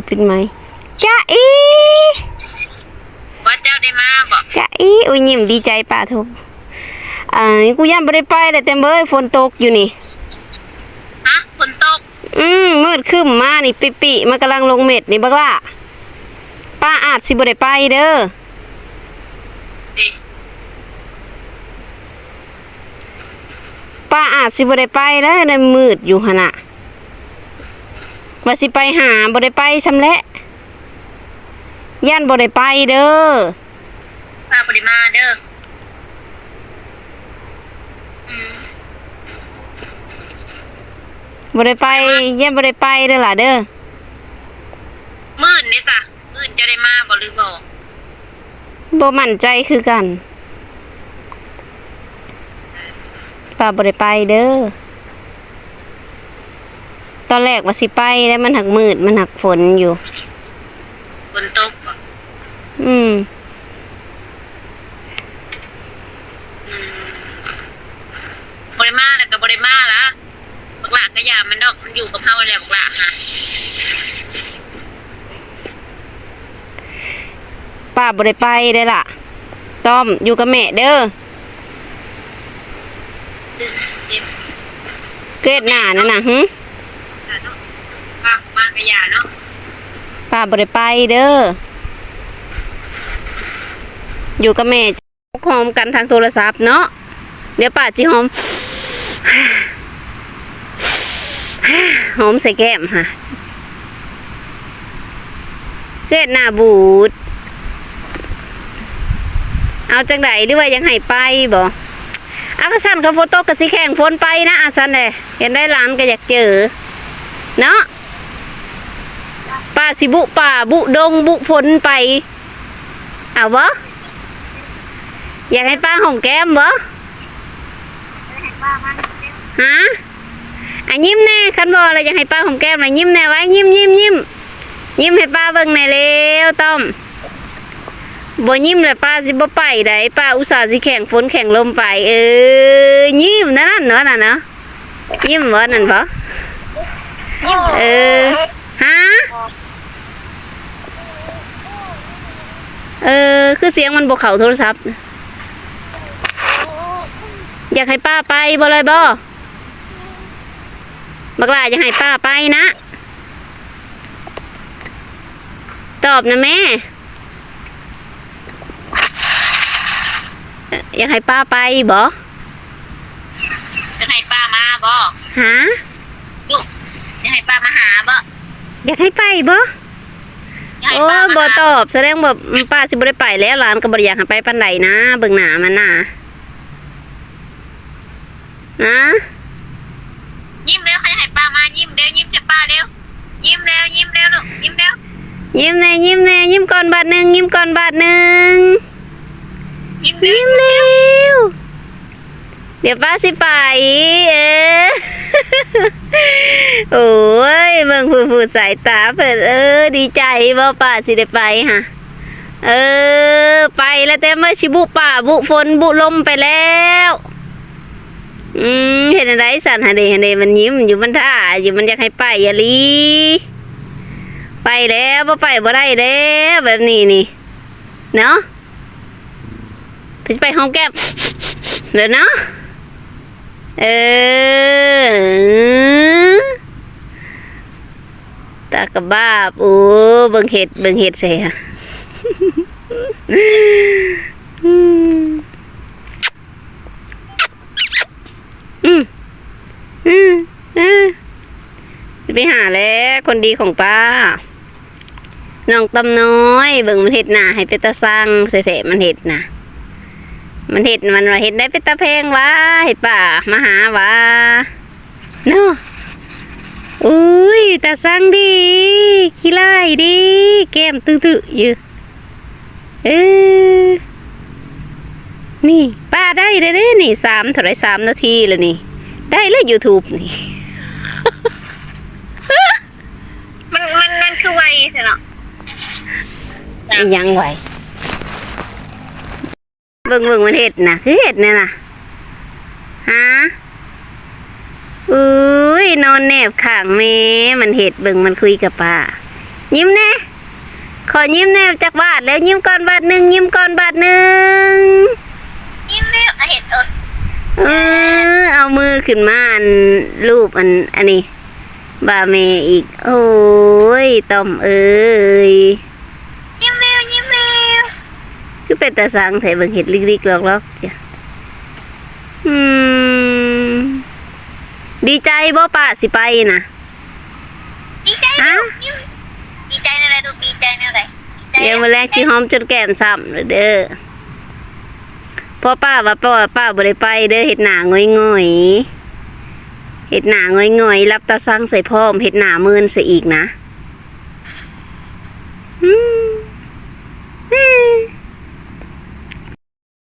ປິດໄມ. ຈ໊ະອີ ວ່າເຈົ້າໄດ້ມາບໍ່? ຈ໊ະອີ ອຸ້ຍ ຍິ້ມດີໃຈປ້າໂທ. ເອີຍ ກູຢ້ານບໍ່ໄດ້ໄປແຫຼະແຕ້ມເອີຍ ຝົນຕົກຢູ່ນີ້. ຮະ? ຝົນຕົກ? ອືມ ມືດຄຶ້ມມານີ້ ປິໆ ມັນກຳລັງລົງເມັດນີ້ບັກຫຼ້າ. ປ້າອາດຊິບໍ່ໄດ້ໄປເດີ. ເອີ ປ້າອາດຊິບໍ່ໄດ້ໄປແລ້ວ ໃນມືດຢູ່ຫັ້ນນະ. ວ່າຊິໄປຫາ ບໍ່ໄດ້ໄປຊ່ຳແຫຼະ ຢ້ານບໍ່ໄດ້ໄປເດີ. ປ້າບໍ່ໄດ້ມາເດີ. ອືມ ບໍ່ໄດ້ໄປ ຢ້ານບໍ່ໄດ້ໄປເດີຫຼ້າເດີ. ມື້ອື່ນເດຊະ? ມື້ອື່ນເຈົ້າໄດ້ມາບໍ່ ຫຼືບໍ່? ບໍ່ໝັ້ນໃຈຄືກັນ. ປ້າບໍ່ໄດ້ໄປເດີ. ຕອນແລກວ່າຊິໄປແລ້ວ ມັນຫາກມືດ ມັນຫາກຝົນຢູ່. ຝົນຕົກບໍ? ອືມ. ອືມ ບໍ່ໄດ້ມາແລ້ວກໍບໍ່ໄດ້ມາລະ. ບັກຫຼ້າກໍຢ່າມັນດອກ ມັນຢູ່ກັບເຮົາແລ້ວບັກຫຼ້າຫາ. ປ້າບໍ່ໄດ້ໄປເດ້ລະ. ຕ້ອມ ຢູ່ກັບແມ່ເດີ. ເກດໜ້ານັ້ນນະ ຫຶ? ປ້າມາກໍຢ່າເນາະ. ປ້າບໍ່ໄດ້ໄປເດີ. ຢູ່ກັບແມ່. ຫອມກັນທາງໂທລະສັບເນາະ. ດຽວປ້າຊິຫອມ ຫອມໃສ່ແກ້ມຫາ. ເຮັດໜ້າບູດ. ເອົາຈັ່ງໃດ ຫຼືວ່າຢາກໃຫ້ໄປບໍ? ອາ ກະຊັ້ນ ຄັນຝົນຕົກກະຊິແຂ່ງຝົນໄປນະ ອາ ຊັ້ນແຫຼະ. ເຫັນໄດ້ ຫຼານກະຢາກເຈີເນາະ. ປ້າຊິບຸປ່າ ບຸດົງ ບຸຝົນໄປ. ເອົາບໍ? ຢາກໃຫ້ປ້າຫອມແກ້ມບໍ? ຮະ? ອາ ຍິ້ມແນ່. ຄັນບໍ່ລະ ຢາກໃຫ້ປ້າຫອມແກ້ມລະ ຍິ້ມແນ່ໄວ້. ຍິ້ມ ຍິ້ມ ຍິ້ມ. ຍິ້ມໃຫ້ປ້າເບິ່ງແນ່ເລວ ຕ້ອມ. ບໍ່ຍິ້ມລະ ປ້າຊິບໍ່ໄປໃດ. ປ້າອຸດສ່າຊິແຂ່ງຝົນແຂ່ງລົມໄປ. ເອີ ຍິ້ມແນວນັ້ນເນາະ ນັ້ນເນາະ. ຍິ້ມບໍ່ ນັ້ນບໍ່? ເອີ ຮະ? ເອີ ຄືສຽງມັນບໍ່ເຂົ້າໂທລະສັບ. ຢາກໃຫ້ປ້າໄປບໍ່ ເລີຍບໍ່? ບັກຫຼ້າຢາກໃຫ້ປ້າໄປນະ? ຕອບນະແມ່. ຢາກໃຫ້ປ້າໄປບໍ? ຢາກໃຫ້ປ້າມາບໍ? ຫາ? ຢາກໃຫ້ປ້າມາຫາບໍ? ຢາກໃຫ້ໄປບໍ? ໂອ້ ບໍ່ຕອບ ສະແດງວ່າປ້າຊິບໍ່ໄດ້ໄປແລ້ວ. ຫຼານກໍບໍ່ໄດ້ຢາກໃຫ້ໄປປານໃດນະ ເບິ່ງໜ້າມັນນະ. ນະ ຍິ້ມແລ້ວ ໃຫ້ ໃຫ້ປ້າມາ. ຍິ້ມເດ ຍິ້ມໃສ່ປ້າເລັວ. ຍິ້ມແລ້ວ ຍິ້ມແລ້ວລູກ ຍິ້ມແລ້ວ. ຍິ້ມແນ່ ຍິ້ມແນ່ ຍິ້ມກ່ອນບາດໜຶ່ງ ຍິ້ມກ່ອນບາດໜຶ່ງ. ຍິ້ມແລ້ວ ຍິ້ມແລ້ວ. ດຽວປ້າຊິໄປ. ເອີ ໂອ້ຍ ເບິ່ງ ຜູ້ ຜູ້ ສາຍຕາເພິ່ນ. ເອີ ດີໃຈບໍ່ ປ້າຊິໄດ້ໄປຫະ? ເອີ ໄປແລ້ວ ແຕ່ມາຊິບຸປ່າ ບຸຝົນ ບຸລົມໄປແລ້ວ. ອືມ ເຮັດແນວໃດຊັ້ນ? ຫັ້ນເດ ຫັ້ນເດ ມັນຍິ້ມຢູ່ ມັນຖ້າຢູ່ ມັນຢາກໃຫ້ໄປອີ່ຫຼີ. ໄປແລ້ວ ບໍ່ໄປບໍ່ໄດ້ແລ້ວ ແບບນີ້ນີ້ເນາະ. ໄປ ໄປຫອມແກ້ມເດີເນາະ. ເອີ ຕາກະບາບ. ໂອ້ ເບິ່ງເຫັດ ເບິ່ງເຫັດໃສ່ຫະ. ອືມ ອືມ ອືມ ອືມ ຊິໄປຫາແລ້ວ ຄົນດີຂອງປ້າ. ນ້ອງຕ່ອມນ້ອຍ ເບິ່ງມັນເຮັດໜ້າໃຫ້ເປັນຕາຊັງແທ້ໆ ມັນເຮັດນະ ມັນເຮັດ ມັນວ່າເຮັດໄດ້ເປັນຕາແພງຫວາ ໃຫ້ປ້າມາຫາຫວາເນາະ. ອຸ້ຍ ຕາຊັງດີ ຂີ້ລ້າຍດີ ແກ້ມຕຶໆຢູ່. ເອີ ນີ້ ປ້າໄດ້ແລ້ວເດ້ນີ້ ສາມ ເທົ່າໃດ ສາມນາທີແລ້ວນີ້ ໄດ້ແລ້ວ YouTube ນີ້. ມັນ ມັນ ມັນຄືໄວແທ້ເນາະ. ອີ່ຫຍັງໄວ? ເບິ່ງ ເບິ່ງມັນເຮັດນະ ຄືເຮັດແນວນະ ຫາ? ອຸ້ຍ ນອນແນບຂ້າງແມ່ ມັນເຮັດ ເບິ່ງມັນຄຸຍກັບປ້າ. ຍິ້ມແດ່ ຂໍຍິ້ມແດ່ ຈັກບາດແລ້ວ ຍິ້ມກ່ອນບາດໜຶ່ງ ຍິ້ມກ່ອນບາດໜຶ່ງ. ຍິ້ມແລ້ວ ອາ ເຮັດ ເອີ ເອີ ເອົາມືຂຶ້ນມາ ອັນ ລູບ ອັນ ອັນນີ້ ບ່າແມ່ອີກ. ໂອ້ຍ ຕ້ອມເອີຍ ຍິ້ມແລ້ວ ຍິ້ມແລ້ວ. ຄືເປັນຕາຊັງແທ້ ເບິ່ງເຮັດລິກໆລອກໆ. ອືມ ດີໃຈບໍ່ ປ້າຊິໄປນະ? ດີໃຈ ອ້າວ ຍິ້ມ ດີໃຈແນວໃດລູກ ດີໃຈແນວໃດ? ດຽວມື້ແລງຊິຫອມຈົນແກ້ມຊ້ຳເດີ. ພໍ່ປ້າວ່າ ພໍ່ປ້າບໍ່ໄດ້ໄປເດີ ເຮັດໜ້າຫງອຍໆ ເຮັດໜ້າຫງອຍໆ ລັບຕາຊັງໃສ່ພ້ອມ ເຮັດໜ້າເມີນໃສ່ອີກນະ. ອືມ